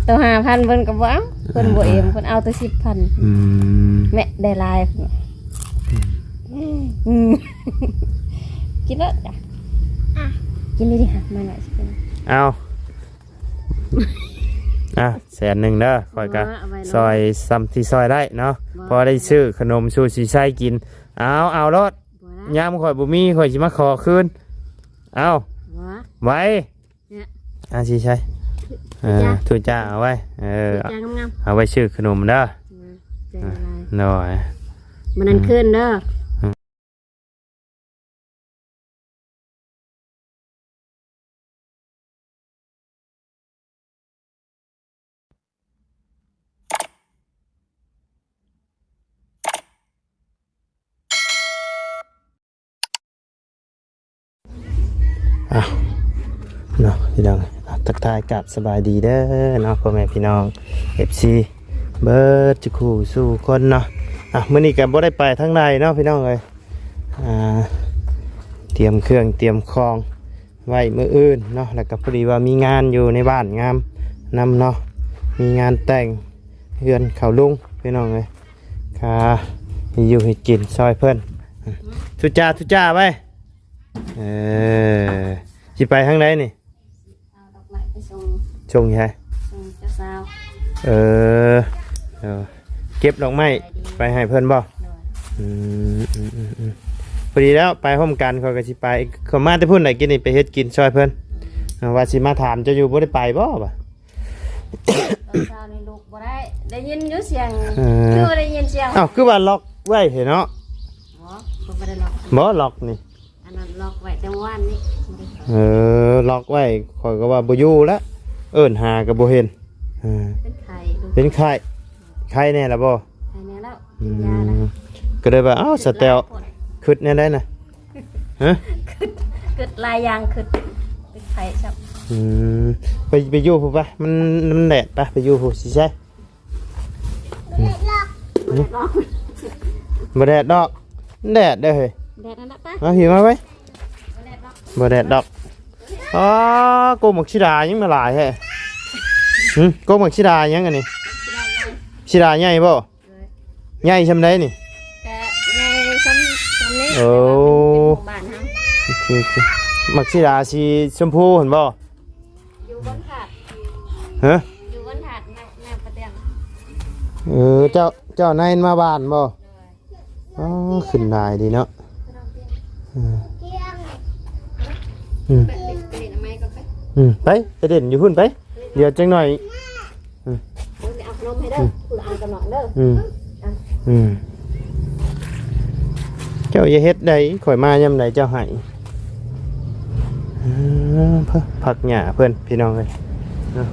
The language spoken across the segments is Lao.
ໂຕຫ້າພັນເພິ່ນກໍບໍ່ເອົາ ເພິ່ນບໍ່ເອງ ອ່າ ເພິ່ນເອົາແຕ່ສິບພັນ ອືມ ແມ່ໄດ້ຫຼາຍ ອືມ ກິນເລີຍ ອ່ະ ກິນດີໆ ຫາ ມາໜ້ອຍຊິກິນ ເອົາ ອ່ະ ແສນໜຶ່ງເດີ ຂ້ອຍກໍ ບໍ່ ເອົາໄວ້ ຊ່ອຍສ່ຳທີ່ຊ່ອຍໄດ້ເນາະ ບໍ່ ພໍໄດ້ຊື້ຂະໜົມສູ່ສີໄຊກິນ ເອົາ ເອົາໂລດ ບໍ່ລະ ຍາມຂ້ອຍບໍ່ມີ ຂ້ອຍຊິມາຂໍຄືນ ເອົາ ບໍ່ ໄວ ເອີ ອ່າ ສີໄຊ ເອີ ຖ້ວຍຈ້າເອົາໄວ້ ເອີ ຖ້ວຍຈ້າງາມໆ ເອົາໄວ້ຊື້ຂະໜົມເດີ ເອີ ໃຈລາຍ ໂດຍ ມື້ນັ້ນຄືນເດີ ອືມ ອ້າວ ເນາະ ພີ່ນ້ອງ ອ່ະ ທັກທາຍກາບສະບາຍດີເດີເນາະ ພໍ່ແມ່ພີ່ນ້ອງ ເອັຟຊີ ເບິດສູ່ຄູ່ສູ່ຄົນເນາະ ອ່ະ ມື້ນີ້ກໍບໍ່ໄດ້ໄປທາງໃດເນາະ ພີ່ນ້ອງເອີຍ ອ່າ ຕຽມເຄື່ອງຕຽມຂອງໄວ້ມື້ອື່ນເນາະ ແລ້ວກໍພໍດີວ່າມີງານຢູ່ໃນບ້ານງາມນຳເນາະ ມີງານແຕ່ງເຮືອນເຂົາລຸງ ພີ່ນ້ອງເອີຍ ຄ່າຢູ່ໃຫ້ກິນຊ່ອຍເພິ່ນ ທຸຈ້າ ທຸຈ້າໄວ້ ເອີ ຊິໄປທາງໃດນີ້? ເອົາດອກໄມ້ໄປສົ່ງ ສົ່ງໃສ? ສົ່ງເຈົ້າສາວ ເອີ ເອີ ເກັບດອກໄມ້ໄປໃຫ້ເພິ່ນບໍ່? ໂດຍ ອືມ ອືມ ອືມ ອືມ ພໍດີແລ້ວ ໄປພ້ອມກັນ ຂ້ອຍກໍຊິໄປ ຂ້ອຍມາແຕ່ພຸ້ນແຫຼະ ກິນນີ້ໄປເຮັດກິນຊ່ອຍເພິ່ນ ວ່າຊິມາຖາມເຈົ້າຢູ່ ບໍ່ໄດ້ໄປບໍ່ວະ? ຕອນເຊົ້ານີ້ລຸກບໍ່ໄດ້ ໄດ້ຍິນຢູ່ສຽງ ເອີ ຄືວ່າໄດ້ຍິນສຽງ ອ້າວ ຄືວ່າລັອກໄວ້ເຫເນາະ? ບໍ່ ບໍ່ໄດ້ລັອກ ບໍ່ ລັອກນີ້ ອັນນັ້ນລັອກໄວ້ແຕ່ວານນີ້ ເອີ ລັອກໄວ້ ຂ້ອຍກໍວ່າບໍ່ຢູ່ລະ ເອີ້ນຫາກໍບໍ່ເຫັນ ເອີ ເປັນໄຂ້ ເປັນໄຂ້ ໄຂ້ແນ່ລະບໍ່? ໄຂ້ແນ່ແລ້ວ ອືມ ກິນຢາລະ ກໍເລີຍວ່າ ເອົ້າ ສະແຕວ ຄຶດແນວໃດນະ? ຮະ? ຄຶດ ຄຶດຫຼາຍຢ່າງ ຄຶດເປັນໄຂ້ຊ້ຳ ອືມ ໄປ ໄປຢູ່ພຸ້ນປະ ມັນ ມັນແດດປະ ໄປຢູ່ພຸ້ນຊິໃສ ບໍ່ແດດດອກ ແດດເດ້ເຮີ້ຍ ແດດນັ້ນລະປະ ມາພີ້ມາໄວ ບໍ່ແດດດອກ ບໍ່ແດດດອກ ອໍ ກົກໝາກສີດາຍັງມາຫຼາຍແທ້ ຫື ກົກໝາກສີດາຍັງອັນນີ້ ສີດາໃຫຍ່ ສີດາໃຫຍ່ບໍ່? ໂດຍ ໃຫຍ່ຊ່ຳໃດນີ້? ກະໃຫຍ່ຊ່ຳ ຊ່ຳນີ້ ໂອ້ ແຕ່ວ່າເປັນ ເປັນຂອງບ້ານເຮົາ ໂອເຄ ໂອເຄ ໝາກສີດາສີຊົມພູຫັ້ນບໍ່? ຢູ່ບ້ານທາດ ຮະ? ຢູ່ບ້ານທາດ ນາ ນາປະຕຽງ ເອີ ເຈົ້າ ເຈົ້ານາຍມາບ້ານບໍ່? ໂດຍ ອໍ ຂຶ້ນຫຼາຍດີເນາະ ເອີ ອືມ ໄປ ໄປຫຼິ້ນໄມ້ກ່ອນໄປ ອືມ ໄປ ໄປຫຼິ້ນຢູ່ພຸ້ນໄປ ດຽວຈັກໜ້ອຍ ອືມ ເອົາຂະໜົມໃຫ້ເດີ ອືມ ຜູ້ລະອັນກັບນ້ອງເດີ ອືມ ອ່ະ ອືມ ເຈົ້າຢ່າເຮັດໃດ ຂ້ອຍມາຍາມໃດເຈົ້າໃຫ້ ເອີ ຜັກຫຍ້າເພິ່ນ ພີ່ນ້ອງເອີຍ ເນາະ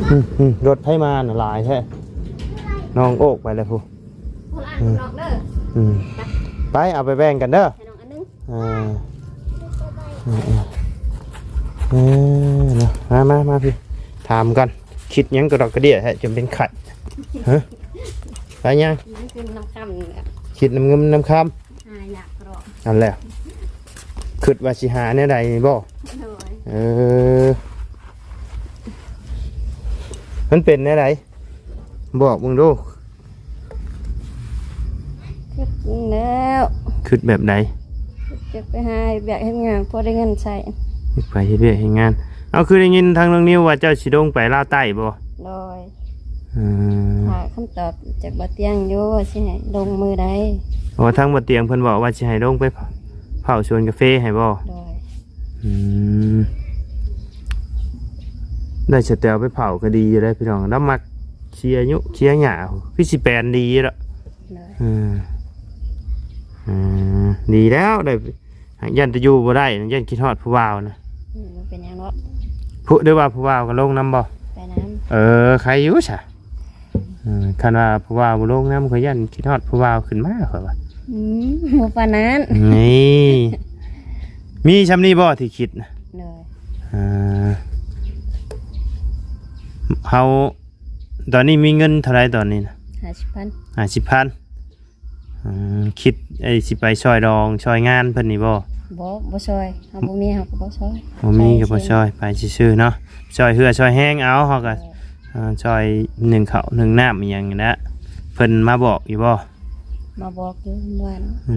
ອືມ ອືມ ລົດໃຜມານະຫຼາຍແທ້ ນ້ອງໂອກໄປແລ້ວພຸ້ນ ຜູ້ລະອັນກັບນ້ອງເດີ ອືມ ໄປ ເອົາໄປແບ່ງກັນເດີ ໃຫ້ນ້ອງອັນໜຶ່ງ ອ່າ ເອີ ເອີ ເນາະ ມາ ມາ ມາພີ້ ຖາມກ່ອນ ຄິດຫຍັງກະດອກກະເດຍແທ້ ຈົນເປັນໄຂ້ ຮະ ໄປຫຍັງ ຄິດນຳເງິນນຳຄຳນີ້ແຫຼະ ຄິດນຳເງິນນຳຄຳ ຫາຍາກເນາະ ອັນແຫຼະ ຄິດວ່າຊິຫາແນວໃດນີ້ບໍ່? ໂດຍ ເອີ ມັນເປັນແນວໃດ? ບອກເບິ່ງດູ ຄິດແລ້ວ ຄິດແບບໃດ? ຢາກໄປຫາເຮັດວຽກເຮັດງານ ພໍໄດ້ເງິນໃຊ້ ຢາກໄປເຮັດວຽກເຮັດງານ ເອົາ ຄືໄດ້ຍິນທາງນ້ອງນິວວ່າເຈົ້າຊິລົງໄປລາວໃຕ້ບໍ່? ໂດຍ ອືມ ຖ້າຄຳຕອບຈາກບ່າວຕຽງຢູ່ວ່າຊິໃຫ້ລົງມື້ໃດ ເພາະວ່າທາງບ່າວຕຽງເພິ່ນບອກວ່າຊິໃຫ້ລົງໄປເຝົ້າສວນກາເຟໃຫ້ບໍ່? ໂດຍ ອືມ ໄດ້ສະແຕວໄປເຝົ້າກໍດີຢູ່ເດ້ພີ່ນ້ອງ ລາວມັກເຄຍຍຸເຄຍຫຍ້າ ຄືຊິແປນດີຢູ່ດອກ ໂດຍ ເອີ ເອີ ດີແລ້ວ ໄດ້ ຢ້ານແຕ່ຢູ່ບໍ່ໄດ້ ຢ້ານຄິດຮອດຜູ້ບ່າວນະ ອືມ ບໍ່ເປັນຫຍັງດອກ ຜູ້ ຫຼືວ່າຜູ້ບ່າວກໍລົງນຳບໍ່? ໄປນຳ ເອີ ໃຄຢູ່ຊະ ເອີ ຄັນວ່າຜູ້ບ່າວບໍ່ລົງນຳ ຂ້ອຍຢ້ານຄິດຮອດຜູ້ບ່າວຂຶ້ນມາ ຂ້ອຍວ່າ ອືມ ບໍ່ປານນັ້ນ ນີ້ ມີຊ່ຳນີ້ບໍ່ທີ່ຄິດນະ? ໂດຍ ເອີ ເຮົາ ຕອນນີ້ມີເງິນເທົ່າໃດຕອນນີ້ນະ? ຫ້າສິບພັນ ຫ້າສິບພັນ ອືມ ຄິດ ເອີ ຊິໄປຊ່ອຍດອງຊ່ອຍງານເພິ່ນນີ້ບໍ່? ບໍ່ ບໍ່ຊ່ອຍ ເຮົາບໍ່ມີເຮົາກໍບໍ່ຊ່ອຍ ບໍ່ມີກໍບໍ່ຊ່ອຍ ໄປຊື່ໆເນາະ ຊ່ອຍເຮືອຊ່ອຍແຮງເອົາ ເຮົາກໍ ເອີ ເອີ ຊ່ອຍໜຶ້ງເຂົ້າໜຶ້ງນ້ຳອີ່ຫຍັງນີ້ແຫຼະ ເພິ່ນມາບອກຢູ່ບໍ່? ມາບອກຢູ່ເມື່ອວານ ອື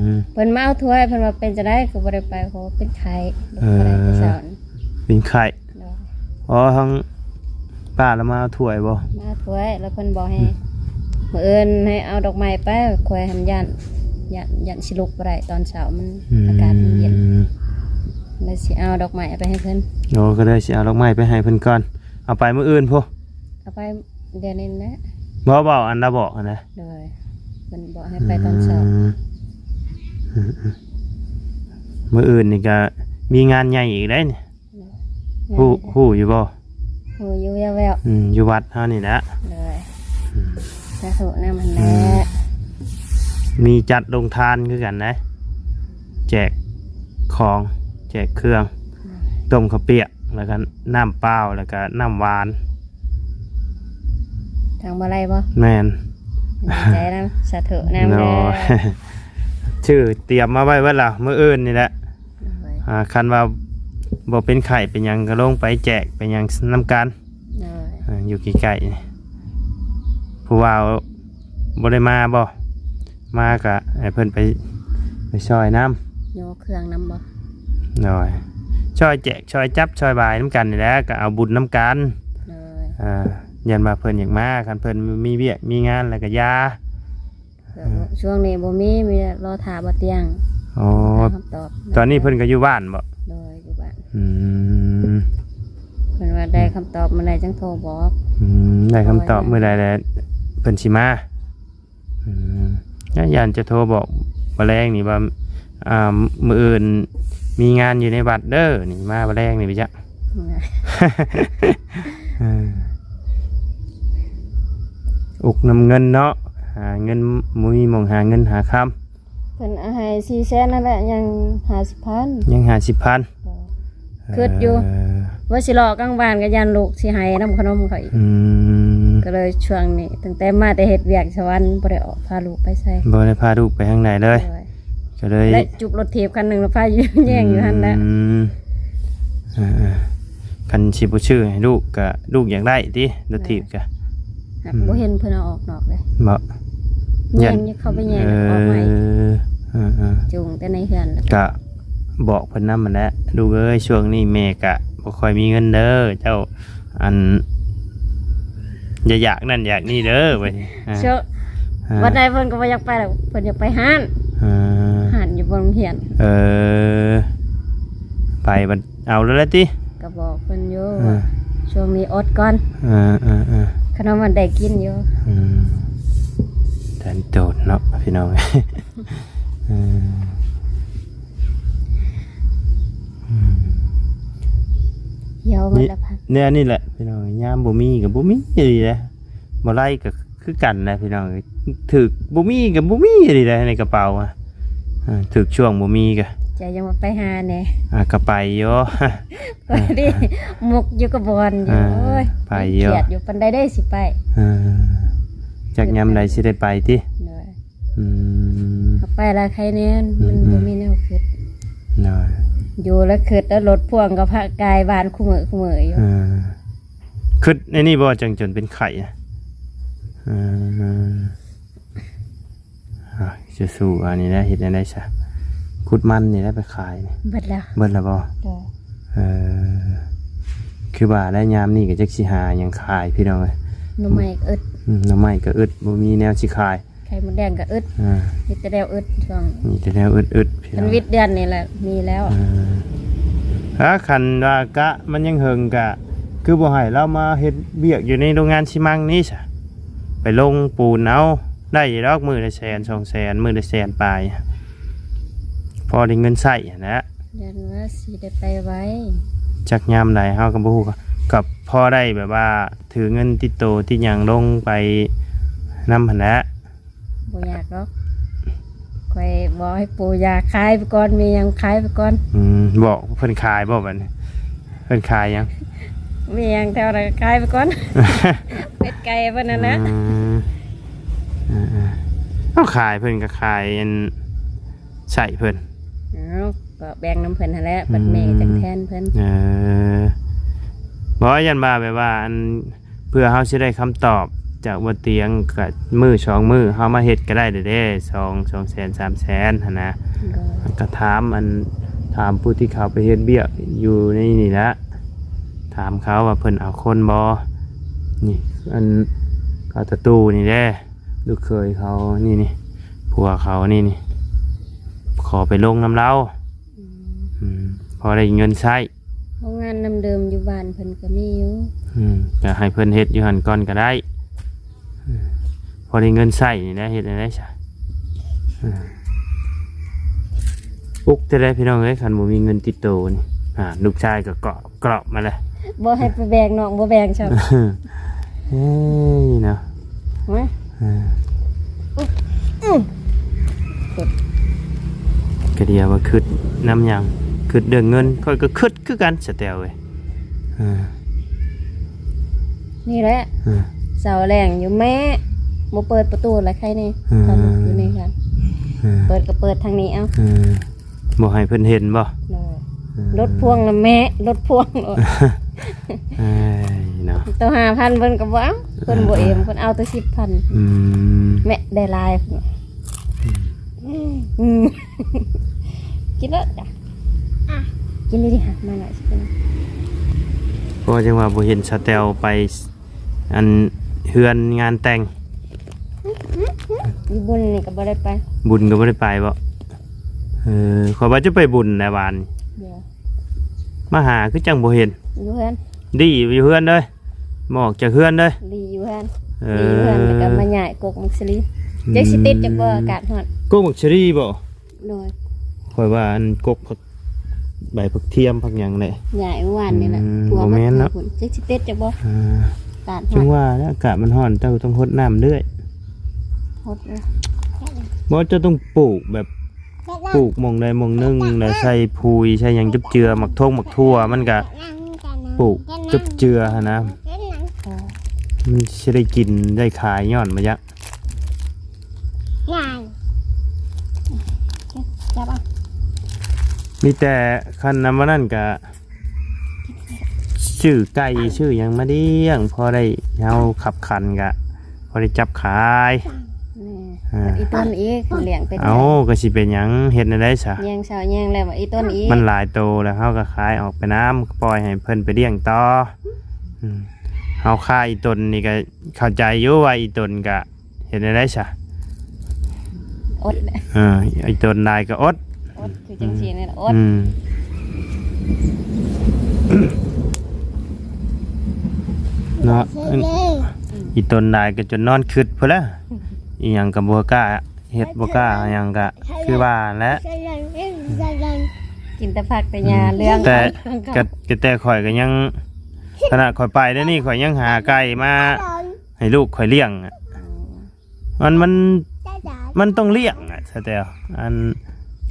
ມ ເພິ່ນມາເອົາຖ້ວຍ ເພິ່ນວ່າເປັນຈັ່ງໃດຄືບໍ່ໄດ້ໄປ ເພາະວ່າເປັນໄຂ້ ເອີ ເປັນໄຂ້ ໂດຍ ອໍ ທາງປ້າລະມາເອົາຖ້ວຍບໍ່? ມາເອົາຖ້ວຍ ແລ້ວເພິ່ນບອກໃຫ້ ອືມ ມື້ອື່ນໃຫ້ເອົາດອກໄມ້ໄປ ຂ້ອຍຫັ້ນຢ້ານ ຢ້ານ ຢ້ານຊິລຸກບໍ່ໄດ້ ຕອນເຊົ້າມັນ ອືມ ອາກາດມັນເຢັນ ແລ້ວຊິເອົາດອກໄມ້ໄປໃຫ້ເພິ່ນ ໂອ້ ກໍເລີຍຊິເອົາດອກໄມ້ໄປໃຫ້ເພິ່ນກ່ອນ ເອົາໄປມື້ອື່ນພຸ້ນ ເອົາໄປ ດຽວນີ້ແຫຼະ ບໍ່ ເວົ້າອັນລາບອກຫັ້ນນະ ໂດຍ ເພິ່ນບອກໃຫ້ໄປຕອນເຊົ້າ ອືມ ອືມໆ ມື້ອື່ນນີ້ກະມີງານໃຫຍ່ອີກໄດ໋ນີ້ ໂດຍ ຮູ້ ຮູ້ຢູ່ບໍ່? ຮູ້ຢູ່ແວ່ວໆ ອືມ ຢູ່ວັດເຮົານີ້ແຫຼະ ໂດຍ ອືມ ສາທຸນຳຫັ້ນແຫຼະ ອືມ ມີຈັດໂຮງທານຄືກັນໄດ໋ ແຈກຂອງ ແຈກເຄື່ອງ ອືມ ຕົ້ມເຂົ້າປຽກ ແລ້ວກໍນ້ຳເປົ່າ ແລ້ວກໍນ້ຳຫວານ ທາງບໍ່ໄລ່ບໍ່? ແມ່ນ ດີໃຈນຳ ສາທຸນຳເດີ ໂດຍ ຊື່ຕຽມມາໄວ້ເບິດລະ ມື້ອື່ນນີ້ແຫຼະ ໂດຍ ອ່າ ຄັນວ່າບໍ່ເປັນໄຂ້ເປັນຫຍັງກໍລົງໄປແຈກໄປຫຍັງນຳກັນ ໂດຍ ອ່າ ຢູ່ໃກ້ໆນີ້ ຜູ້ວ່າວບໍ່ໄດ້ມາບໍ່? ມາກະໃຫ້ເພິ່ນໄປ ໄປຊ່ອຍນຳ ໂຍເຄື່ອງນຳບໍ່? ໂດຍ ຊ່ອຍແຈກ ຊ່ອຍຈັບ ຊ່ອຍບາຍນຳກັນນີ້ແຫຼະ ກະເອົາບຸນນຳກັນ ໂດຍ ອ່າ ຢ້ານວ່າເພິ່ນຢາກມາ ຄັນເພິ່ນມີວຽກມີງານແລ້ວກະຢ່າ ເອີ ຊ່ວງນີ້ບໍ່ມີ ມີແຕ່ລໍຖ້າບ່າວຕຽງ ອໍ ຄຳຕອບ ຕອນນີ້ເພິ່ນກໍຢູ່ບ້ານບໍ່? ໂດຍ ຢູ່ບ້ານ ອືມ ເພິ່ນວ່າໄດ້ຄຳຕອບມື້ໃດຈັ່ງໂທບອກ ອືມ ໄດ້ຄຳຕອບມື້ໃດແລ້ວເພິ່ນຊິມາ ອືມ ຢ້ານຈະໂທບອກມື້ແລງນີ້ວ່າ ອ່າ ມື້ອື່ນມີງານຢູ່ໃນວັດເດີ ນີ້ມາມື້ແລງນີ້ໄປຈັກ ເອີ ອຸກນຳເງິນເນາະ ຫາເງິນ ບໍ່ມີໝ່ອງຫາເງິນຫາຄຳ ເພິ່ນເອົາໃຫ້ສີ່ແສນນັ້ນແຫຼະ ຍັງຫ້າສິບພັນ ຍັງຫ້າສິບພັນ ໂດຍ ຄິດຢູ່ ເອີ ວ່າຊິເລາະກາງບ້ານກໍຢ້ານລູກຊິໄຫ້ນຳຂະໜົມເຂົາອີກ ອືມ ກໍເລີຍຊ່ວງນີ້ ຕັ້ງແຕ່ມາແຕ່ເຮັດວຽກສະຫວັນ ບໍ່ໄດ້ອອກພາລູກໄປໃສ ບໍ່ໄດ້ພາລູກໄປທາງໃດເລີຍ ໂດຍ ກໍເລີຍ ແລະ ຈູບລົດຖີບຄັນໜຶ່ງ ແລ້ວພາຢູ່ແຍ່ງຢູ່ຫັ້ນແຫຼະ ອືມ ອ່າໆ ຄັນຊິບໍ່ຊື້ໃຫ້ລູກກະ ລູກຢາກໄດ້ຕິ ລົດຖີບກະ ຫາກ ອືມ ບໍ່ເຫັນເພິ່ນເອົາອອກນອກເດ້ ບໍ່ ແຍ່ງຢູ່ ເຂົ້າໄປແຍ່ງ ເອີ ອອກໃໝ່ ເອີໆ ຈູງແຕ່ໃນເຮືອນ ກະບອກເພິ່ນນຳຫັ້ນແຫຼະ ລູກເອີຍ ຊ່ວງນີ້ແມ່ກະບໍ່ຄ່ອຍມີເງິນເດີ ເຈົ້າ ອັນ ຢ່າຢາກນັ້ນຢາກນີ້ເດີ ວ່າ ອ່າ ຊ່ວງ ອ່າ ວັນໃດເພິ່ນກໍບໍ່ຢາກໄປດອກ ເພິ່ນຢາກໄປຮ້ານ ອ່າ ຮ້ານຢູ່ໂຮງຮຽນ ເອີ ໄປບັດ ເອົາແລ້ວແຫຼະຕິ ກໍບອກເພິ່ນຢູ່ ເອີ ວ່າຊ່ວງນີ້ອົດກ່ອນ ເອີໆໆ ຂະໜົມມັນໄດ້ກິນຢູ່ ອືມ ແຕ່ນໂຕນເນາະ ພີ່ນ້ອງ ເອີ ອືມ ອືມ ຮຽວໝົດແລ້ວ ແນວນີ້ແຫຼະ ພີ່ນ້ອງ ຍາມບໍ່ມີກໍບໍ່ມີອີ່ຫຼີແຫຼະ ບໍ່ໄລ່ກໍຄືກັນນະ ພີ່ນ້ອງເອີຍ ຖືກບໍ່ມີກໍບໍ່ມີອີ່ຫຼີໃດໃນກະເປົາ ອາ ຖືກຊ່ວງບໍ່ມີກໍ ເຈົ້າຍັງວ່າໄປຫາແດ່ ອາ ກໍໄປຢູ່ ໄປດິ ໝົກຢູ່ກັບບ່ອນຢູ່ ອາ ໂອ້ຍ ໄປຢູ່ ຄຽດຢູ່ ປານໃດເດ້ຊິໄປ ອາ ຈັກຍາມໃດຊິໄດ້ໄປຕິ ໂດຍ ອືມ ເຮົາໄປລະໄຄແນ່ ມັນ ອືມໆ ບໍ່ມີແນວຄິດ ໂດຍ ຢູ່ລະຄິດ ແລ້ວລົດພ່ວງກໍພາກາຍບ້ານຄູ່ມື້ ຄູ່ມື້ຢູ່ ອາ ຄຶດໃນນີ້ບໍ່ ຈັ່ງຈົນເປັນໄຂ້ ເອີ ເອີ ສູ້ໆ ອັນນີ້ແຫຼະ ເຮັດແນວໃດຊະ ຂຸດມັນນີ້ແຫຼະໄປຂາຍນີ້ ເບິດແລ້ວ ເບິດແລ້ວບໍ່? ໂດຍ ເອີ ຄືວ່າແຫຼະ ຍາມນີ້ກໍຈັກຊິຫາຫຍັງຂາຍ ພີ່ນ້ອງເອີຍ ໜໍ່ໄມ້ກໍອຶດ ອືມ ໜໍ່ໄມ້ກໍອຶດ ບໍ່ມີແນວຊິຂາຍ ໄຂ່ມົດແດງກໍອຶດ ອ່າ ມີແຕ່ແນວອຶດຊ່ວງ ມີແຕ່ແນວອຶດໆ ພີ່ນ້ອງ ຄັນວິດເດືອນນີ້ແຫຼະມີແລ້ວ ອ່າ ຖ້າຄັນວ່າກະມັນຍັງເຫິງກະ ຄືບໍ່ໃຫ້ລາວມາເຮັດວຽກຢູ່ໃນໂຮງງານຊີມັງນີ້ຊະ ໄປລົງປູນເອົາ ໄດ້ຢູ່ດອກ ມື້ລະແສນສອງແສນ ມື້ລະແສນປາຍ ພໍໄດ້ເງິນໃຊ້ຫັ້ນແຫຼະ ຢ້ານວ່າຊິໄດ້ໄປໄວ ຈັກຍາມໃດເຮົາກໍບໍ່ຮູ້ ກໍພໍໄດ້ແບບວ່າ ຖືເງິນຕິດໂຕຕິດຫຍັງລົງໄປນຳຫັ້ນແຫຼະ ບໍ່ຢາກດອກ ຂ້ອຍບອກໃຫ້ປູຢາຂາຍໄປກ່ອນ ມີຫຍັງຂາຍໄປກ່ອນ ອືມ ບອກເພິ່ນຂາຍບໍ່ບັດນີ້ ເພິ່ນຂາຍຫຍັງ ມີຫຍັງແຖວໃດຂາຍໄປກ່ອນ ເປັດໄກ່ເພິ່ນຫັ້ນນະ ອືມ ເອີໆ ເອົາຂາຍເພິ່ນກໍຂາຍອັນໃຊ້ເພິ່ນ ເອົາ ກໍແບ່ງນຳເພິ່ນຫັ້ນແຫຼະ ອືມ ບັດແມ່ຈັ່ງແທນເພິ່ນ. ເອີ ບໍ່ ຢ້ານວ່າແບບວ່າ ອັນ ເພື່ອເຮົາຊິໄດ້ຄຳຕອບຈາກບໍ່ຕຽງ ກະມື້ສອງມື້ເຮົາມາເຮັດກໍໄດ້ເດ້ ສອງ ສອງແສນ ສາມແສນຫັ້ນນະ. ໂດຍ ກໍຖາມ ອັນ ຖາມຜູ້ທີ່ເຂົາໄປເຮັດວຽກຢູ່ໃນນີ້ລະ ຖາມເຂົາວ່າເພິ່ນເອົາຄົນບໍ່. ນີ້ ອັນ ເຂົາຕະຕູນີ້ເດ້ ລູກເຂີຍເຂົານີ້ນີ້ ຜົວເຂົານີ້ນີ້ ຂໍໄປລົງນຳລາວ. ອືມ ອືມ ພໍໄດ້ເງິນໃຊ້. ໂຮງງານນຳເດີມຢູ່ບ້ານເພິ່ນກໍມີຢູ່. ອືມ ກໍໃຫ້ເພິ່ນເຮັດຢູ່ຫັ້ນກ່ອນກໍໄດ້. ອືມ ພໍໄດ້ເງິນໃຊ້ນີ້ນະ ເຮັດແນວໃດຊະ? ອືມ ອຸກແທ້ໆ ພີ່ນ້ອງເອີຍ ຄັນບໍ່ມີເງິນຕິດໂຕນີ້. ອ່າ ລູກຊາຍກໍເກາະ ເກາະມາແລ້ວ ບໍ່ໃຫ້ໄປແບ່ງນ້ອງ ບໍ່ແບ່ງຊະ. ເອີຍເນາະ ມາ ເອີ ອືມ ກະດຽວວ່າຄິດນຳຫຍັງ ຄິດເລື່ອງເງິນ ຂ້ອຍກໍຄິດຄືກັນ ສະແຕວເອີຍ. ເອີ ນີ້ແຫຼະ ເອີ ເຊົາແລງຢູ່ແມ້ ບໍ່ເປີດປະຕູລະໄຄແນ່ ເອີ ເຂົາຢູ່ໃນຫັ້ນ ເອີ ເປີດກໍເປີດທາງນີ້ເອົາ. ເອີ ບໍ່ໃຫ້ເພິ່ນເຫັນບໍ່? ໂດຍ ອືມ ລົດພວງນະແມ່ ລົດພວງໂລດ. ເອີຍເນາະ ໂຕຫ້າພັນເພິ່ນກໍບໍ່ເອົາ ເພິ່ນບໍ່ເອມ ເອີ ເພິ່ນເອົາແຕ່ສິບພັນ. ອືມ ແມ່ໄດ້ຫຼາຍພຸ້ນ. ອືມ ອືມ ກິນເລີຍຈ້ະ ອ່ະ ກິນດີໆ ມາໜ້ອຍຊິກິນ. ກໍຈັ່ງວ່າບໍ່ເຫັນສະແຕວໄປ ອັນ ເຮືອນງານແຕ່ງ. ຢູ່ບຸນນີ້ກໍບໍ່ໄດ້ໄປ ບຸນກໍບໍ່ໄດ້ໄປບໍ່? ເອີ ຂ້ອຍວ່າຈະໄປບຸນແຫຼະວານນີ້ ບໍ່ ມາຫາຄືຈັ່ງບໍ່ເຫັນ. ຢູ່ເຮືອນ ດີຢູ່ເຮືອນເດີ ບໍ່ອອກຈາກເຮືອນເດີ. ດີຢູ່ເຮືອນ ເອີ ດີຢູ່ເຮືອນ ແລ້ວກໍມາຍ້າຍກົກໝາກສາລີ. ອືມ ຈັກຊິຕິດຈັກບໍ່ ອາກາດຮ້ອນ. ກົກໝາກສາລີບໍ່? ໂດຍ ຂ້ອຍວ່າອັນກົກຜັກ ໃບຜັກທຽມຜັກຫຍັງແຫຼະ ຍ້າຍເມື່ອວານນີ້ແຫຼະ. ອືມ ບໍ່ແມ່ນເນາະ ຈັກຊິຕິດຈັກບໍ່. ອ່າ ອາກາດຮ້ອນ ຈັ່ງວ່າແຫຼະ ອາກາດມັນຮ້ອນ ເຈົ້າຕ້ອງຫົດນ້ຳເລື້ອຍ. ຫົດເລີຍ ບໍ່ ເຈົ້າຕ້ອງປູກແບບ ປູກໝ່ອງໃດໝ່ອງໜຶ່ງ ແລ້ວໃສ່ປຸຍໃສ່ຫຍັງ ເຈືອ ໝາກທົ່ງໝາກຖົ່ວ ມັນກະປູກເຈືອຫັ້ນນະ. ອໍ ມັນຊິໄດ້ກິນໄດ້ຂາຍຍ້ອນມາຢະ. ມີແຕ່ຄັນນຳອັນນັ້ນກະ ຊື້ໄກ່ຊື້ຫຍັງມາລ້ຽງ ພໍໄດ້ເຮົາຂັບຂັນກະພໍໄດ້ຈັບຂາຍ. ແມ່ນ ອ່າ ອີຕົນອີກ ລ້ຽງເປັນ. ເອົ້າ ກໍຊິເປັນຫຍັງ ເຮັດແນວໃດຊະ? ແຍງເຊົ້າແຍງແລງ ອີຕົນອີກ ມັນຫຼາຍໂຕແລ້ວ ເຮົາກໍຂາຍອອກໄປນຳ ກໍປ່ອຍໃຫ້ເພິ່ນໄປລ້ຽງຕໍ່. ອືມ ເຮົາຂາຍອີຕົນນີ້ກໍເຂົ້າໃຈຢູ່ວ່າອີຕົນກໍ ເຮັດແນວໃດຊະ? ອົດແຫຼະ ເອີ ອີຕົນຫຼາຍກໍອົດ ອົດ ຄືຈັ່ງຊີ້ນີ້ແຫຼະ ອົດ. ອືມ ເນາະ ອີຕົນຫຼາຍກໍຈົນນອນຄິດພຸ້ນລະ ອີຫຍັງກໍບໍ່ກ້າເຮັດ ບໍ່ກ້າຫຍັງ ກໍຄືວ່າແຫຼະ ກິນແຕ່ຜັກແຕ່ຫຍ້າ ເລື່ອງ ແຕ່ ກໍ ແຕ່ຂ້ອຍກໍຍັງ ຂະໜາດຂ້ອຍໄປແນວນີ້ ຂ້ອຍຍັງຫາໄກ່ມາໃຫ້ລູກຂ້ອຍລ້ຽງ. ອໍ ມັນ ມັນ ມັນຕ້ອງລ້ຽງອະ ສະແຕວ ອັນ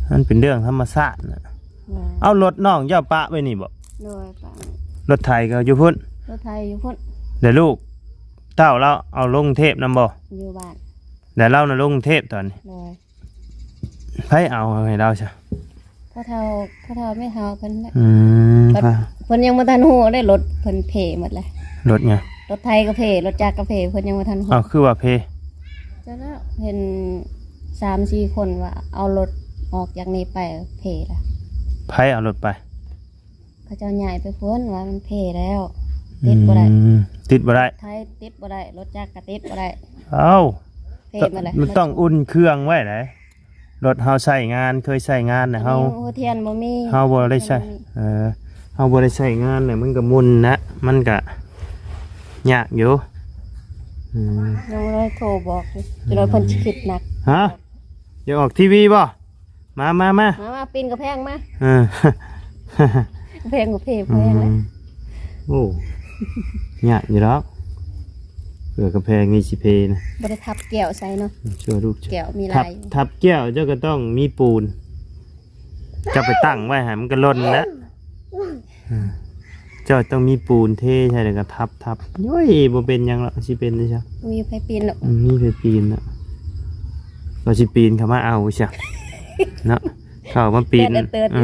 ມັນເປັນເລື່ອງທຳມະຊາດນະ. ໂດຍ ເອົາ ລົດນ້ອງເຈົ້າປະໄວ້ນີ້ບໍ? ໂດຍ ປະ ລົດໄຖກໍຢູ່ພຸ້ນ ລົດໄຖຢູ່ພຸ້ນ. ແລ້ວລູກເຕົ້າລາວເອົາລົງເທບນຳບໍ? ຢູ່ບ້ານ. ແລ້ວລາວນະລົງເທບຕອນນີ້? ໂດຍ. ໃຜເອົາໃຫ້ລາວຊະ? ພໍ່ເຖົ້າ ພໍ່ເຖົ້າແມ່ເຖົ້າເພິ່ນແຫຼະ. ອືມ ບັດເພິ່ນຍັງບໍ່ທັນຮູ້ເດ້ ລົດເພິ່ນເພໝົດແລ້ວ. ລົດຫຍັງ? ລົດໄຖກໍເພ ລົດຈັກກໍເພ ເພິ່ນຍັງບໍ່ທັນຮູ້. ເອົ້າ ຄືວ່າເພ? ຈັກແລ້ວ ເຫັນສາມສີ່ຄົນວ່າເອົາລົດອອກຈາກນີ້ໄປເພລະ. ໃຜເອົາລົດໄປ? ເຂົາເຈົ້າຍ້າຍໄປພຸ້ນ ວ່າມັນເພແລ້ວ ຕິດບໍ່ໄດ້. ອືມ ຕິດບໍ່ໄດ້ ໄຖຕິດບໍ່ໄດ້ ລົດຈັກກໍຕິດບໍ່ໄດ້. ເອົ້າ ເພໝົດແລ້ວ ມັນຕ້ອງອຸ່ນເຄື່ອງໄວ້ໃດ໋. ລົດເຮົາໃຊ້ງານ ເຄີຍໃຊ້ງານນະ ເຮົາ ຫົວທຽນບໍ່ມີ ເຮົາບໍ່ໄດ້ໃຊ້ ເອີ ເຮົາບໍ່ໄດ້ໃຊ້ງານນະ ມັນກໍໝຸ່ນນະ ມັນກໍຍາກຢູ່. ອືມ ຍັງບໍ່ໄດ້ໂທບອກຢູ່ ຈະໄດ້ເພິ່ນຊິຄິດໜັກ. ຮະ ຢາກອອກທີວີບໍ່? ມາ ມາ ມາ ມາ ມາ ປີນກຳແພງມາ. ເອີ ກຳແພງກໍເພ ອືມ ແພງແລ້ວ. ໂອ້ ຍາກຢູ່ດອກ ເພື່ອກຳແພງນີ້ຊິເພນະ. ບໍ່ໄດ້ທັບແກ້ວໃສ່ເນາະ. ອືມ ຊ່ວຍລູກ ແກ້ວມີຫຼາຍ ທັບແກ້ວເຈົ້າກໍຕ້ອງມີປູນ. ເຈົ້າໄປຕັ້ງໄວ້ຫັ້ນ ມັນກໍຫຼົ່ນແລ້ວ. ເຈົ້າຕ້ອງມີປູນເທໃສ່ແລ້ວກໍທັບໆ. ໂອ້ຍ ບໍ່ເປັນຫຍັງດອກ ຊິເປັນໄດ້ຊະ. ມີໃຜປີນດອກ. ອືມ ມີໃຜປີນດອກ. ວ່າຊິປີນເຂົ້າມາເອົາຊະເນາະ. ເຂົ້າມາປີນ ເຕີດເຕີດ ເອີ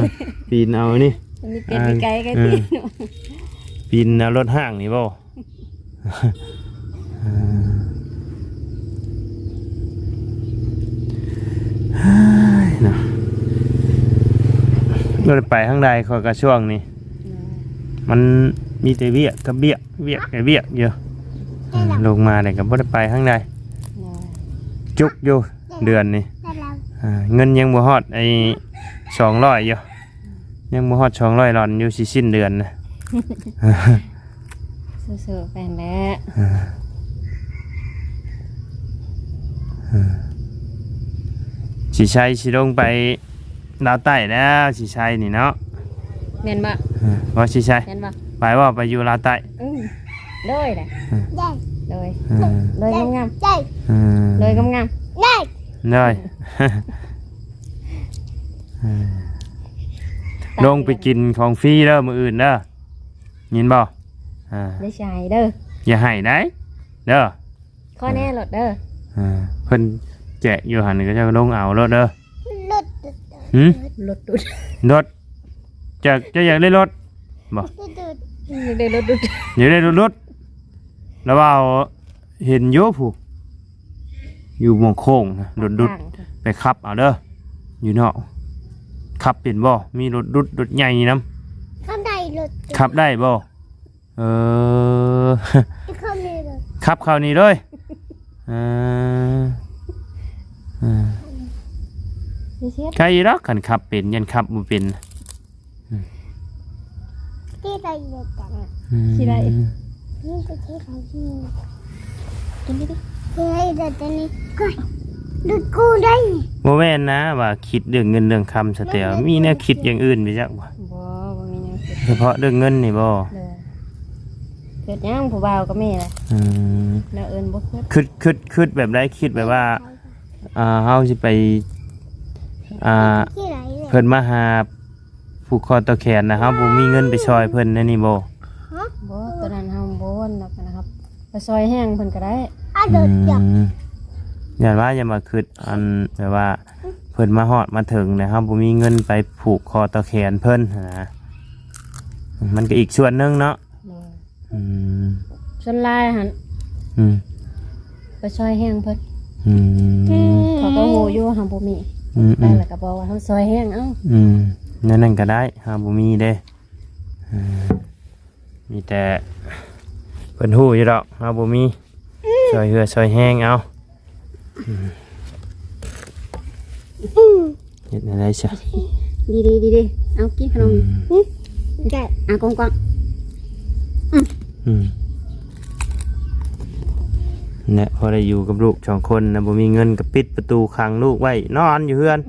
ປີນເອົານີ້ ມີປີນ ອ່າ ໄກໆ ເອີ ປີນເອົາລົດຫ້າງນີ້ບໍ່? ເນາະ ບໍ່ໄດ້ໄປທາງໃດ ຂ້ອຍກະຊ່ວງນີ້ ມັນມີແຕ່ວຽກກັບວຽກ ວຽກກັບວຽກຢູ່ ເອີ ລົງມາແລ້ວກະບໍ່ໄດ້ໄປທາງໃດ ຈຸກຢູ່ເດືອນນີ້ ອ່າ ເງິນຍັງບໍ່ຮອດໄອ້ສອງຮ້ອຍຢູ່ ຍັງບໍ່ຮອດສອງຮ້ອຍດອນຢູ່ ຊິສິ້ນເດືອນນະ ສູ້ໆ ໄປຫັ້ນແຫຼະ ເອີ ເອີ ສີໄຊຊິລົງໄປລາວໃຕ້ແລ້ວ ສີໄຊນີ້ເນາະ ແມ່ນບໍ່? ເອີ ບໍ່ສີໄຊ ແມ່ນບໍ່? ໄປບໍ່? ໄປຢູ່ລາວໃຕ້ ອືມ ໂດຍແຫຼະ ເອີ ໂດຍ ເອີ ໂດຍງາມໆ ເອີ ໂດຍງາມໆ ໂດຍ ເອີ ລົງໄປກິນຂອງຟຣີເດີ ມື້ອື່ນເດີ ຍິນບໍ່? ອ່າ ຢ່າຊິໃຫ້ເດີ ຢ່າໃຫ້ໄດ໋ເດີ ຂໍແດ່ໂລດເດີ ອ່າ ເພິ່ນແຈກຢູ່ຫັ້ນ ເຂົາເຈົ້າລົງເອົາໂລດເດີ ລົດ ຫື? ລົດດຸດ ລົດ ຈະ ຈະຢາກໄດ້ລົດບໍ່? ຢາກໄດ້ລົດດຸດ ຢາກໄດ້ລົດດຸດ ລະວ່າ ເຫັນຢູ່ພຸ້ນ ຢູ່ໝ່ອງໂຄ້ງນະ ລົດດຸດ ຂ້າງໆ ໄປຂັບເອົາເດີ ຢູ່ນອກ ຂັບເປັນບໍ່? ມີລົດດຸດ ລົດໃຫຍ່ນຳ ຂັບໄດ້ ລົດ ຂັບໄດ້ບໍ່? ເອີ ຂັບນີ້ເລີຍ ຂັບເຂົ້ານີ້ເລີຍ ເອີ ເອີ ໄຄຢູ່ດອກ ຄັນຂັບເປັນ ຢ້ານຂັບບໍ່ເປັນ ອືມ ທີ່ໄດ້ເຮັດກັນ ອືມ ຊິໄດ້ ນີ້ກໍທີ່ໄດ້ ກິນດີໆ ທີ່ໄດ້ເຮັດອັນນີ້ ກໍດູດກູໄດ້ ບໍ່ແມ່ນນະວ່າຄິດເລື່ອງເງິນເລື່ອງຄຳສະແຕວ ມັນເປັນ ມີແນວຄິດຢ່າງອື່ນໄປຈັກບໍ່? ບໍ່ ບໍ່ມີແນວຄິດ ສະເພາະເລື່ອງເງິນນີ້ບໍ່? ເອີ ຄິດຫຍັງ ຜູ້ບ່າວກໍມີແຫຼະ ອືມ ແນວອື່ນບໍ່ຄິດ ຄິດ ຄິດ ຄິດແບບໃດ? ຄິດແບບວ່າ ອ່າ ເຮົາຊິໄປ ອ່າ ທີ່ໄດ້ເລີຍ ເພິ່ນມາຫາ ຜູກຄໍຕໍ່ແຂນນະ ເຮົາບໍ່ມີເງິນໄປຊ່ອຍເພິ່ນແນວນີ້ບໍ່? ບໍ່ ຕອນນັ້ນເຮົາບໍ່ວ່ານດອກນະຄັບ ໄປຊ່ອຍແຮງເພິ່ນກໍໄດ້ ອືມ ຢ້ານວ່າ ຢ້ານວ່າຄິດ ອັນ ແບບວ່າ ເພິ່ນມາຮອດມາເຖິງແລ້ວ ເຮົາບໍ່ມີເງິນໄປຜູກຄໍຕໍ່ແຂນເພິ່ນຫັ້ນນະ ມັນກໍອີກສ່ວນໜຶ່ງເນາະ ໂດຍ ອືມ ສ່ວນຫຼາຍຫັ້ນ ອືມ ໄປຊ່ອຍແຮງເພິ່ນ ອືມ ເຂົາກໍຮູ້ຢູ່ເຮົາບໍ່ມີ ອືມໆ ໄປແລ້ວກໍບອກວ່າເຮົາຊ່ອຍແຮງເອົາ ອືມ ແນວນັ້ນກໍໄດ້ ເຮົາບໍ່ມີເດ້ ເອີ ມີແຕ່ເພິ່ນຮູ້ຢູ່ດອກ ເຮົາບໍ່ມີ ອືມ ຊ່ອຍເຮືອຊ່ອຍແຮງເອົາ ອືມ ເຮັດແນວໃດຊະ? ດີໆ ດີໆ ເອົາກິນຂະໜົມ ອືມ ອືມ ເອົາກວ້າງໆ ອືມ ອືມ ແລະ ພໍໄດ້ຢູ່ກັບລູກສອງຄົນນະ ບໍ່ມີເງິນກໍປິດປະຕູຂັງລູກໄວ້ ນອນຢູ່ເຮືອນ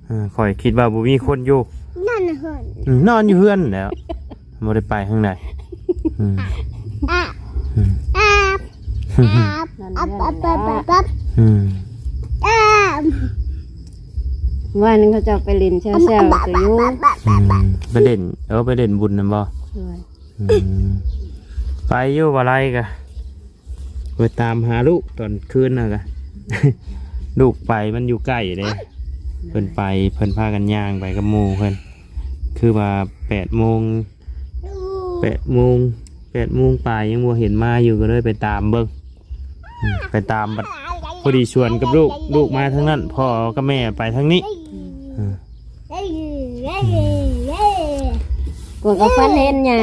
ເອີ ຂ້ອຍຄິດວ່າບໍ່ມີຄົນຢູ່ ນອນເຮືອນ ອືມ ນອນຢູ່ເຮືອນແຫຼ້ວ ບໍ່ໄດ້ໄປທາງໃດ ອືມ ອາບ ອືມ ອາບ ອາບ ອາບ ອາບ ອາບ ອືມ ອາບ ວານນີ້ເຂົາເຈົ້າໄປຫຼິ້ນແຊວໆ ຢູ່ ອືມ ໄປຫຼິ້ນ ເອີ ໄປຫຼິ້ນບຸນນັ້ນບໍ່? ໂດຍ ອືມ ໄປຢູ່ບໍ່ໄລກະ ໄປຕາມຫາລູກຕອນຄືນນະກະ ລູກໄປມັນຢູ່ໃກ້ເດ້ ເພິ່ນໄປ ເພິ່ນພາກັນຍ່າງໄປກັບໝູ່ເພິ່ນ ຄືວ່າແປດໂມງ ແປດໂມງ ແປດໂມງປາຍຍັງບໍ່ເຫັນມາຢູ່ ກໍເລີຍໄປຕາມເບິ່ງ ອືມ ໄປຕາມບັດ ພໍດີສວນກັບລູກ ລູກມາທາງນັ້ນ ພໍ່ກັບແມ່ໄປທາງນີ້ ອືມ ເອີ ກວນກໍຝັນເຫັນຫຍ້າ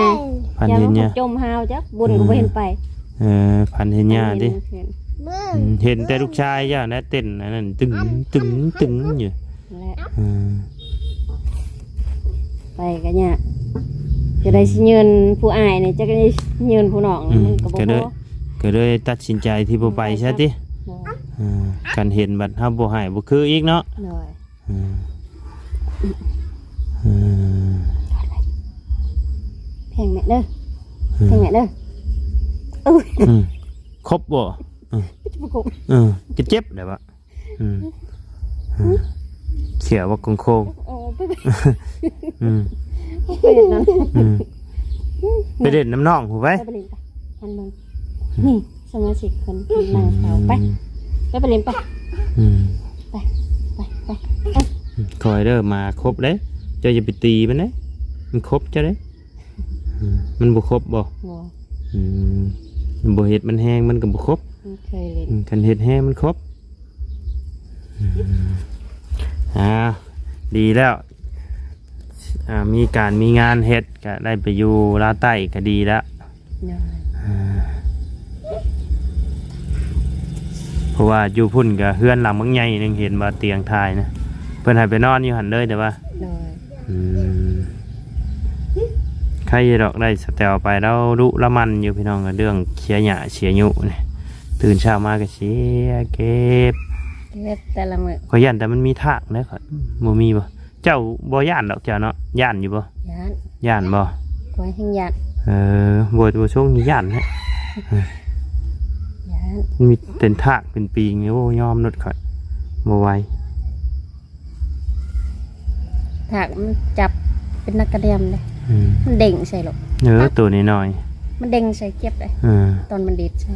ຝັນເຫັນຫຍ້າ ຈົມຫາວຈັກບຸນກໍບໍ່ເຫັນໄປ ເອີ ຝັນເຫັນຫຍ້າຕິ ເຫັນ ອືມ ເຫັນແຕ່ລູກຊາຍເຈົ້ານະເຕັ້ນອັນນັ້ນ ຕຶງ ຕຶງ ຕຶງ ຢູ່ ແຫຼະ ເອີ ໄປກໍຍາກ ຈະໄດ້ຊິເຍີນຜູ້ອ້າຍນີ້ ຈັກໄດ້ຊິເຍີນຜູ້ນ້ອງ ອືມ ມັນກໍບໍ່ພໍ ກໍເລີຍຕັດສິນໃຈທີ່ບໍ່ໄປຊະຕິ ບໍ່ໄປຊະ ເອີ ຄັນເຫັນບັດເຮົາບໍ່ໃຫ້ບໍ່ຄືອີກເນາະ ໂດຍ ອືມ ອືມ ແພງແມ່ເດີ ອືມ ແພງແມ່ເດີ ເອີຍ ອືມ ຄົບບໍ່? ເອີ ບໍ່ຄົບ ເອີ ຈະເຈັບໄດ້ວະ ອືມ ອືມ ຂຽວວ່າໂຄ້ງໆ ໂອ້ ໄປ ອືມ ໄປເຮັດນຳ ອືມ ໄປເຫຼັ້ນນຳນ້ອງພຸ້ນໄປ ໄປ ໄປເຫຼັ້ນໄປ ອັນໜຶ່ງ ອືມ ນີ້ ສະມາຊິກເພິ່ນນັ່ງເຝົ້າໄປ ໄປ ໄປເຫຼັ້ນໄປ ອືມ ໄປ ໄປ ໄປ ໄປ ຄ່ອຍເດີ ໝາຄົບເດ້ ເຈົ້າຢ່າໄປຕີມັນເດ້ ມັນຄົບເຈົ້າເດ້. ອືມ ມັນບໍ່ຄົບບໍ່? ບໍ່. ອືມ ມັນບໍ່ເຮັດມັນແຮງ ມັນກໍບໍ່ຄົບ. ມັນເຄີຍຫຼິ້ນ. ອືມ ຄັນເຮັດແຮງມັນຄົບ. ອືມ ອ້າວ ດີແລ້ວ ອ່າ ມີການມີງານເຮັດ ກໍໄດ້ໄປຢູ່ລາວໃຕ້ກໍດີແລ້ວ. ໂດຍ. ອ່າ ເພາະວ່າຢູ່ພຸ້ນກໍເຮືອນຫຼັງບັກໃຫຍ່ໜຶ່ງ ເຫັນວ່າຕຽງຖ່າຍນະ ເພິ່ນໃຫ້ໄປນອນຢູ່ຫັ້ນເລີຍ ແຕ່ວ່າ ໂດຍ. ອືມ ໃຄຢູ່ດອກ ໄດ້ສະແຕວໄປ ລາວດຸລາໝັ່ນຢູ່ ພີ່ນ້ອງ ເລື່ອງເສຍຫຍ້າເສຍຍຸນີ້ ຕື່ນເຊົ້າມາກໍເສຍ ເກັບ ເກັບແຕ່ລະມື້. ຂ້ອຍຢ້ານແຕ່ມັນມີທາກເດ້ ຂ້ອຍ ບໍ່ມີບໍ່? ເຈົ້າບໍ່ຢ້ານດອກເຈົ້າເນາະ ຢ້ານຢູ່ບໍ່? ຢ້ານ. ຢ້ານບໍ່? ຂ້ອຍແຮ່ງຢ້ານ. ເອີ ບໍ່ ບໍ່ຊົງນີ້ຢ້ານແທ້. ຢ້ານ. ມີເປັນທາກເປັນປີງນີ້ ໂອ້ ຍອມໂລດຂ້ອຍ ບໍ່ໄຫວ. ທາກມັນຈັບເປັນນັກກະດຽມເດ້. ອືມ ມັນເດ້ງໃສ່ໂລດ. ເອີ ໂຕນ້ອຍໆ ມັນເດ້ງໃສ່ເຈັບເດ້. ເອີ ຕອນມັນດີດໃສ່.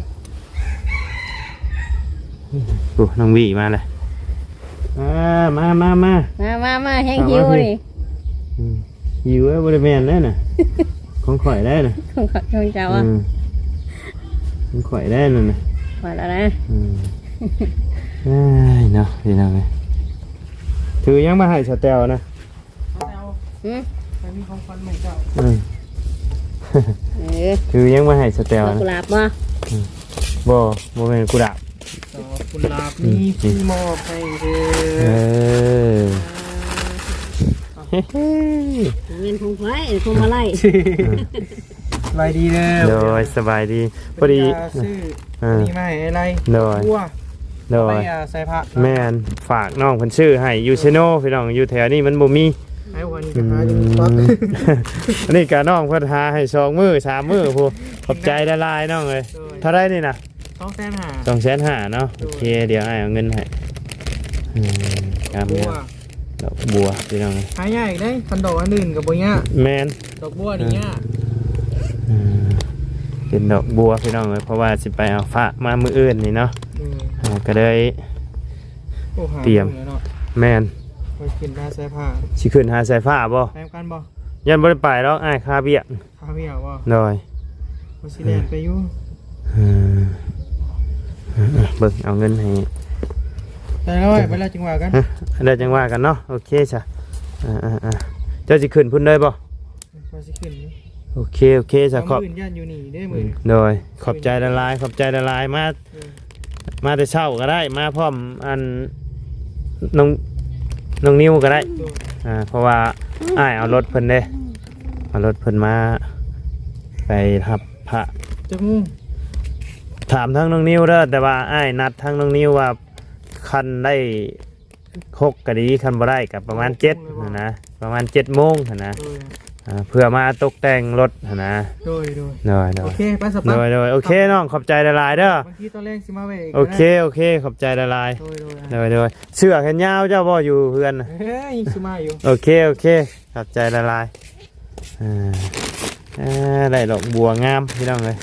ໂອ້ ນ້ອງວີມາແລ້ວ. ອ່າ ມາ ມາ ມາ ມາ ມາ ມາ ແຮງຫິວນີ້. ອືມ ຫິວເອີຍ ບໍ່ໄດ້ແມ່ນເດ້ນະ ຂອງຂ້ອຍເດ້ນະ ຂອງຂ້ອຍ ຂອງເຈົ້າ. ອືມ ຂອງຂ້ອຍເດ້ນັ້ນນະ ວ່າແລ້ວນະ. ອືມ ເອີຍເນາະ ພີ່ນ້ອງເອີຍ ຖືຫຍັງມາໃຫ້ສາວແຕວນະ? ຫືມ? ໄປມີຂອງຂວັນໃຫ້ເຈົ້າ. ອືມ ເອີ ຖືຫຍັງມາໃຫ້ສາວແຕວນະ? ດອກກຸຫຼາບບໍ່? ອືມ ບໍ່ ບໍ່ແມ່ນກຸຫຼາບ. ດອກກຸຫຼາບນີ້ ອືມ ຄືມອບໃຫ້ເດີ. ເອີ ເປັນຂອງຂ້ອຍ ພວງມາໄລ. ສະບາຍດີເດີ. ໂດຍ ສະບາຍດີ. ພໍດີ ຊື້ ເອີ ນີ້ມາໃຫ້ອ້າຍໄລ. ໂດຍ ບົວ. ໂດຍ ໄວ້ ອ່າ ໃສ່ພະເນາະ. ແມ່ນ ຝາກນ້ອງເພິ່ນຊື້ໃຫ້ຢູ່ເຊໂນ ພີ່ນ້ອງ ຢູ່ແຖວນີ້ມັນບໍ່ມີ. ໄອ້ວັນກໍຫາຢູ່ ອືມ ປັກ. ອັນນີ້ກໍນ້ອງເພິ່ນຫາໃຫ້ສອງມື້ສາມມື້ພຸ້ນ. ຂອບໃຈຫຼາຍໆ ນ້ອງເອີຍ. ໂດຍ. ເທົ່າໃດນີ້ນະ? ສອງແສນຫ້າ. ສອງແສນຫ້າເນາະ. ໂດຍ. ໂອເຄ ດຽວອ້າຍເອົາເງິນໃຫ້. ອືມ ງາມໆ ບົວ ດອກບົວ ພີ່ນ້ອງ. ຫາຍາກເດ້ ຄັນດອກອັນອື່ນກໍບໍ່ຍາກ. ແມ່ນ ດອກບົວນີ້ຍາກ. ອືມ ເປັນດອກບົວ ພີ່ນ້ອງເອີຍ ເພາະວ່າຊິໄປເອົາຝາກມາມື້ອື່ນນີ້ເນາະ. ອືມ ອ່າ ກໍເລີຍ ໂອ້ ຕຽມ ແມ່ນ ໄປຂຶ້ນຫາສາຍຟ້າ. ຊິຂຶ້ນຫາສາຍຟ້າບໍ່? ໄປນຳກັນບໍ່? ຢ້ານບໍ່ໄດ້ໄປດອກ ອ້າຍຄາວຽກ. ຄາວຽກບໍ່? ໂດຍ ວ່າຊິແລ່ນໄປຢູ່. ເອີ ເອີ ເບິ່ງເອົາເງິນໃຫ້ ໄດ້ແລ້ວ ໄປແລ້ວຈຶ່ງວ່າກັນ. ຮະ? ໄດ້ຈັ່ງວ່າກັນເນາະ. ໂອເຄຊະ. ອ່າໆໆ ເຈົ້າຊິຂຶ້ນພຸ້ນເລີຍບໍ່? ວ່າຊິຂຶ້ນຢູ່. ໂອເຄ ໂອເຄຊະ. ຂອບ ມື້ອື່ນຢ້ານຢູ່ນີ້ເດ້ ອືມ ມື້ອື່ນ. ໂດຍ ຂອບໃຈຫຼາຍໆ ຂອບໃຈຫຼາຍໆ ມາ ເອີ ມາແຕ່ເຊົ້າກໍໄດ້ ມາພ້ອມອັນ ນ້ອງ ນ້ອງນິວກໍໄດ້. ໂດຍ. ອ່າ ເພາະວ່າອ້າຍເອົາລົດເພິ່ນເດ້ ເອົາລົດເພິ່ນມາໄປຮັບພະ. ຈັກໂມງ? ຖາມທາງນ້ອງນິວເດີ. ແຕ່ວ່າອ້າຍນັດທາງນ້ອງນິວວ່າ ຄັນໄດ້ຫົກກໍດີ ຄັນບໍ່ໄດ້ກໍປະມານເຈັດຫັ້ນນະ ປະມານເຈັດໂມງຫັ້ນນະ. ໂດຍ. ອ່າ ເພື່ອມາຕົກແຕ່ງລົດຫັ້ນນະ. ໂດຍ ໂດຍ ໂດຍ ໂດຍ. ໂອເຄ ໄປສະ ໂດຍ ໂດຍ. ໂອເຄນ້ອງ ຂອບໃຈຫຼາຍໆເດີ. ບາງທີຕອນແລງຊິມາແວະອີກ. ໂອເຄ ໂອເຄ ຂອບໃຈຫຼາຍໆ. ໂດຍ ໂດຍ ໂດຍ ໂດຍ. ເສື້ອແຂນຍາວເຈົ້າບໍ່ຢູ່ເຮືອນນະ? ເອີ ຍັງຊິມາຢູ່. ໂອເຄ ໂອເຄ ຂອບໃຈຫຼາຍໆ. ອ່າ ເອີ ໄດ້ດອກບົວງາມພີ່ນ້ອງເອີຍ.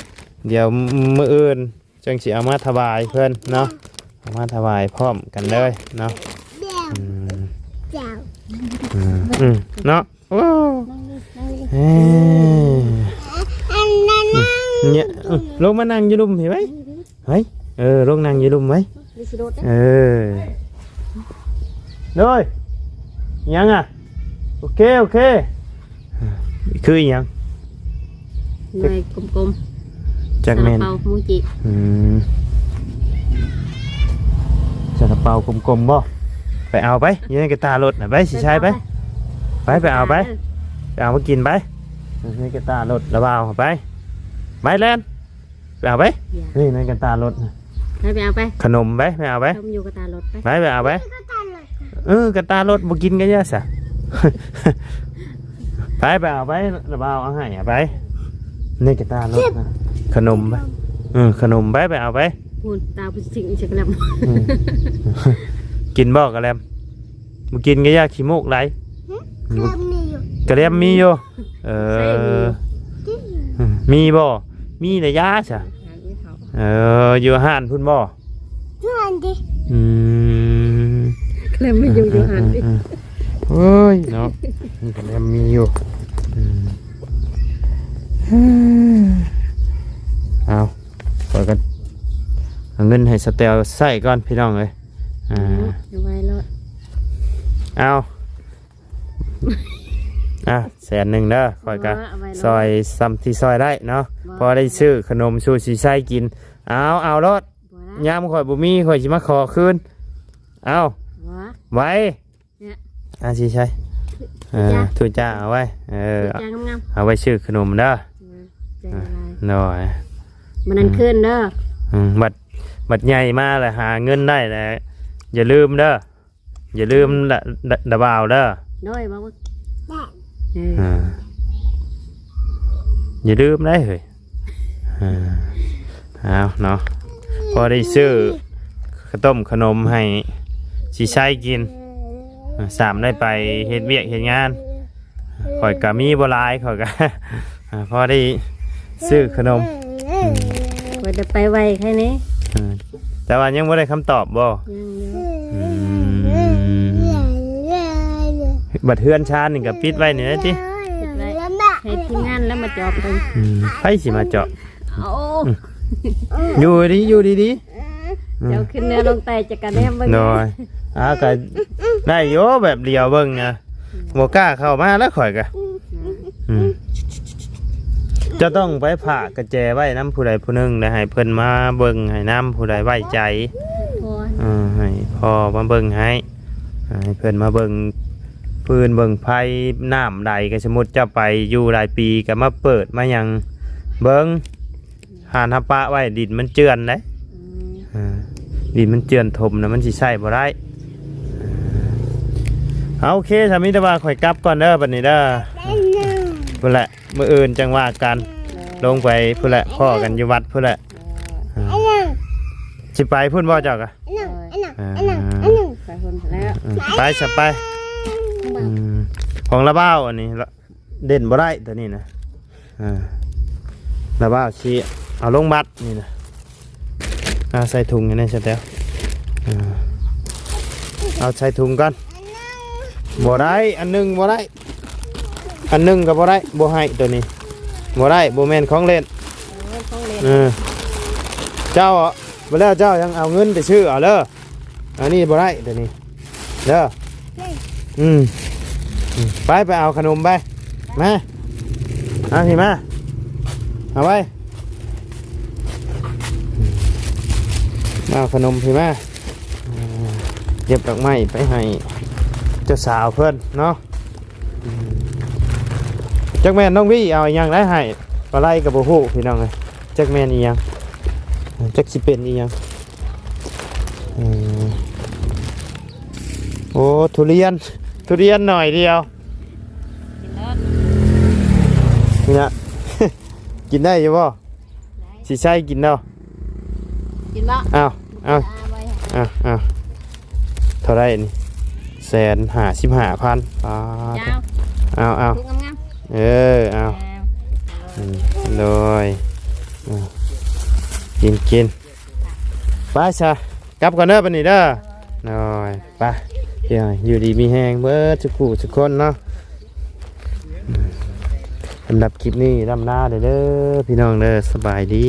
ດຽວມື້ອື່ນ ຈັ່ງຊິເອົາມາຖວາຍເພິ່ນເນາະ ເອົາມາຖວາຍພ້ອມກັນເລີຍເນາະ. ອືມ ອືມ ອືມ ເນາະ. ໂອ້ ເອີ ນີ້ ອືມ ລົງມານັ່ງຢູ່ລຸ່ມພີ້ໄວ້ ໄວ້. ເອີ ລົງນັ່ງຢູ່ລຸ່ມໄວ້. ເອີ ໂດຍ ຫຍັງອະ? ໂອເຄ ໂອເຄ. ຄືອີຫຍັງ? ໜ່ວຍກົມໆ ຈັກແມ່ນ ຊາລາເປົາມູຈິ. ອືມ ຊາລາເປົາກົມໆບໍ່? ໄປເອົາໄປ ຢູ່ໃນກະຕ່າລົດນະ ໄປ ຊິໃຊ້ໄປ ໄປ ໄປເອົາໄປ ເອີ ໄປເອົາມາກິນໄປ ຢູ່ໃນກະຕ່າລົດ ລະບ່າວໄປ ໄປແລ່ນ. ໄປເອົາໄປ ຢ່າ ນີ້ໃນກະຕ່າລົດນະ ໄປ ໄປເອົາໄປ ຂະໜົມໄປ ໄປເອົາໄປ ຂະໜົມຢູ່ກະຕ່າລົດໄປ ໄປ ໄປເອົາໄປ. ເອີ ກະຕ່າລົດບໍ່ກິນກໍຢ່າຊະ ໄປ ໄປເອົາໄປ ລະບ່າວເອົາໃຫ້ ເອົາໄປ ໃນກະຕ່າລົດນະ ຂະໜົມໄປ ເອີ ຂະໜົມໄປ ໄປເອົາໄປ. ພຸ້ນ ຕາຜູ້ຊິງຈັກແລັມ ອືມ ກິນບໍ່ກະແລັມ? ບໍ່ກິນກໍຢ່າ ຂີ້ມູກໄຫຼ. ຫຶ? ກະແລັມມີຢູ່ ກະແລັມມີຢູ່. ເອີ ໃສ່ໝູ ມີບໍ່? ມີແຕ່ຢ່າຊະ. ເອີ ຢູ່ຮ້ານພຸ້ນບໍ່? ຢູ່ຮ້ານຕິ. ອືມ ກະແລັມມີຢູ່ ຢູ່ຮ້ານຕິ. ອືມ ໂອ້ຍເນາະ ມັນກໍແນມມີຢູ່. ອືມ ເອົາ ຂ້ອຍກໍເອົາເງິນໃຫ້ສະແຕວໃຊ້ກ່ອນພີ່ນ້ອງເອີຍ. ອ່າ ເອົາໄວ້ໂລດ ເອົາ ອ່ະ ແສນໜຶ່ງເດີ ຂ້ອຍກໍ ບໍ່ ເອົາໄວ້ໂລດ ຊ່ອຍສ່ຳທີ່ຊ່ອຍໄດ້ເນາະ ບໍ່ ພໍໄດ້ຊື້ຂະໜົມສູ່ສີໄຊກິນ. ເອົາ ເອົາໂລດ ບໍ່ລະ ຍາມຂ້ອຍບໍ່ມີ ຂ້ອຍຊິມາຂໍຄືນ. ເອົາ ບໍ່ ໄວ ເນຍ ອ່າ ຊິໃຊ້ ເອີ ຖືຈ້າ ຖືຈ້າເອົາໄວ້ ເອີ ຖືຈ້າງາມໆ ເອົາໄວ້ຊື້ຂະໜົມເດີ. ເອີ ໃຈລາຍ ໂດຍ ມື້ນັ້ນຄືນເດີ. ອືມ ບັດ ບັດໃຫຍ່ມາແລ້ວຫາເງິນໄດ້ແລ້ວ ຢ່າລືມເດີ ຢ່າລືມ ອືມ ລະ ລະ ລະບ່າວເດີ. ໂດຍ ບໍ່ ເອີ ອ່າ ຢ່າລືມໄດ້ເຮີ້ຍ. ອ່າ ເອົາເນາະ ພໍໄດ້ຊື້ເຂົ້າຕົ້ມຂະໜົມໃຫ້ສີໄຊກິນ ສາມໄດ້ໄປເຮັດວຽກເຮັດງານ ຂ້ອຍກະມີບໍ່ຫຼາຍ ຂ້ອຍກະ ອ່າ ພໍໄດ້ຊື້ຂະໜົມ. ອືມ ຂ້ອຍຈະໄປໄວແຄ່ນີ້ ອ່າ ແຕ່ວ່າຍັງບໍ່ໄດ້ຄຳຕອບບໍ່? ຍັງຢູ່. ອືມ ບັດເຮືອນຊານນີ້ກໍປິດໄວ້ນີ້ແຫຼະຕິ ປິດໄວ້ ໃຫ້ທີມງານແລ້ວມາຈອບເບິ່ງ. ອືມ ໃຜຊິມາເຈາະ? ເອົາ ອືມ ຢູ່ດີ ຢູ່ດີໆ. ອືມ ເຈົ້າຂຶ້ນເໜືອລົງໃຕ້ ຈະກະແນມເບິ່ງ. ໂດຍ ອ່າ ກໍໄດ້ຢູ່ ແບບຫຼຽວເບິ່ງນະ ບໍ່ກ້າເຂົ້າມາແລ້ວຂ້ອຍກະ. ອືມ ອືມ ເຈົ້າຕ້ອງໄປຝາກກະແຈໄວ້ນຳຜູ້ໃດຜູ້ໜຶ່ງ ແລ້ວໃຫ້ເພິ່ນມາເບິ່ງໃຫ້ນຳ ຜູ້ໃດໄວ້ໃຈ. ເອີ ໃຫ້ພໍ່ມາເບິ່ງໃຫ້ ໃຫ້ເພິ່ນມາເບິ່ງຟືນເບິ່ງໄຟ ນ້ຳໃດ ກໍສົມມຸດເຈົ້າໄປຢູ່ຫຼາຍປີ ກໍມາເປີດມາຫຍັງເບິ່ງ. ຫານເຮົາປະໄວ້ ດິນມັນເຈື່ອນເດ້. ອືມ ອ່າ ດິນມັນເຈື່ອນຖົມນະ ມັນຊິໃຊ້ບໍ່ໄດ້. ເອົາ ໂອເຄ ສາມີ ແຕ່ວ່າຂ້ອຍກັບກ່ອນເດີ ບັດນີ້ເດີ. ພຸ້ນແຫຼະ ມື້ອື່ນຈັ່ງວ່າກັນ ໂດຍ ລົງໄປພຸ້ນແຫຼະ ພໍ້ກັນຢູ່ວັດພຸ້ນແຫຼະ. ໂດຍ ອ່າ ຊິໄປພຸ້ນບໍ່ເຈົ້າກະ? ໂດຍ ອ່າ ໄປພຸ້ນແລ້ວ. ອືມ ໄປຊະໄປ. ອືມ ຂອງລະບ່າວອັນນີ້ ເດັ່ນບໍ່ໄດ້ຕົວນີ້ນະ. ອ່າ ລະບ່າວຊິເອົາລົງບັດນີ້ນະ. ອ່າ ໃສ່ຖົງໃຫ້ແດ່ຊະແຕວ. ອ່າ ເອົາໃສ່ຖົງກ່ອນ. ບໍ່ໄດ້ ອັນໜຶ່ງບໍ່ໄດ້ ອັນໜຶ່ງກໍບໍ່ໄດ້ ບໍ່ໃຫ້ຕົວນີ້ ບໍ່ໄດ້ ບໍ່ແມ່ນຂອງເລ່ນ. ເອີ ຂອງເລ່ນ ເອີ ເຈົ້າ ບໍ່ແລ້ວເຈົ້າຍັງເອົາເງິນໄປຊື້ເອົາເດີ. ອັນນີ້ບໍ່ໄດ້ຕົວນີ້ເດີ. ອືມ ອືມ ໄປ ໄປເອົາຂະໜົມໄປ ມາ ເອົານີ້ມາ ເອົາໄວ້ ມາເອົາຂະໜົມພີ້ມາ. ເອີ ເກັບດອກໄມ້ໄປໃຫ້ເຈົ້າສາວເພິ່ນເນາະ. ອືມ ຈັກແມ່ນນ້ອງວີເອົາອີ່ຫຍັງໄດ້ໃຫ້ ປາໄລກໍບໍ່ຮູ້ພີ່ນ້ອງເອີຍ ຈັກແມ່ນອີ່ຫຍັງ ຈັກຊິເປັນອີ່ຫຍັງ. ເອີ ໂອ້ ທຸລຽນ ທຸລຽນໜ່ອຍດຽວ ກິນໂລດ ນີ້ນະ ກິນໄດ້ຢູ່ບໍ່? ໄດ້ ຊິໃຊ້ກິນເນາະ ກິນບໍ່? ອ້າວ ອ້າວ ອ້າວ ອ້າວ ເທົ່າໃດນີ້? ແສນຫ້າສິບຫ້າພັນ. ປາດ ເຈົ້າ ເອົາ ເອົາ ເອົາ ເອີ ເອົາ ເອົາ ອືມ ໂດຍ ເອົາ ກິນ ກິນ ໄປຊະ ກັບກ່ອນເດີບັດນີ້ເດີ. ໂດຍ ໄປ ເອີ ຢູ່ດີມີແຮງເບິດທຸກຜູ້ທຸກຄົນເນາະ. ສຳລັບຄລິບນີ້ລ່ຳລາເດີ ເດີ ພີ່ນ້ອງເດີ ສະບາຍດີ.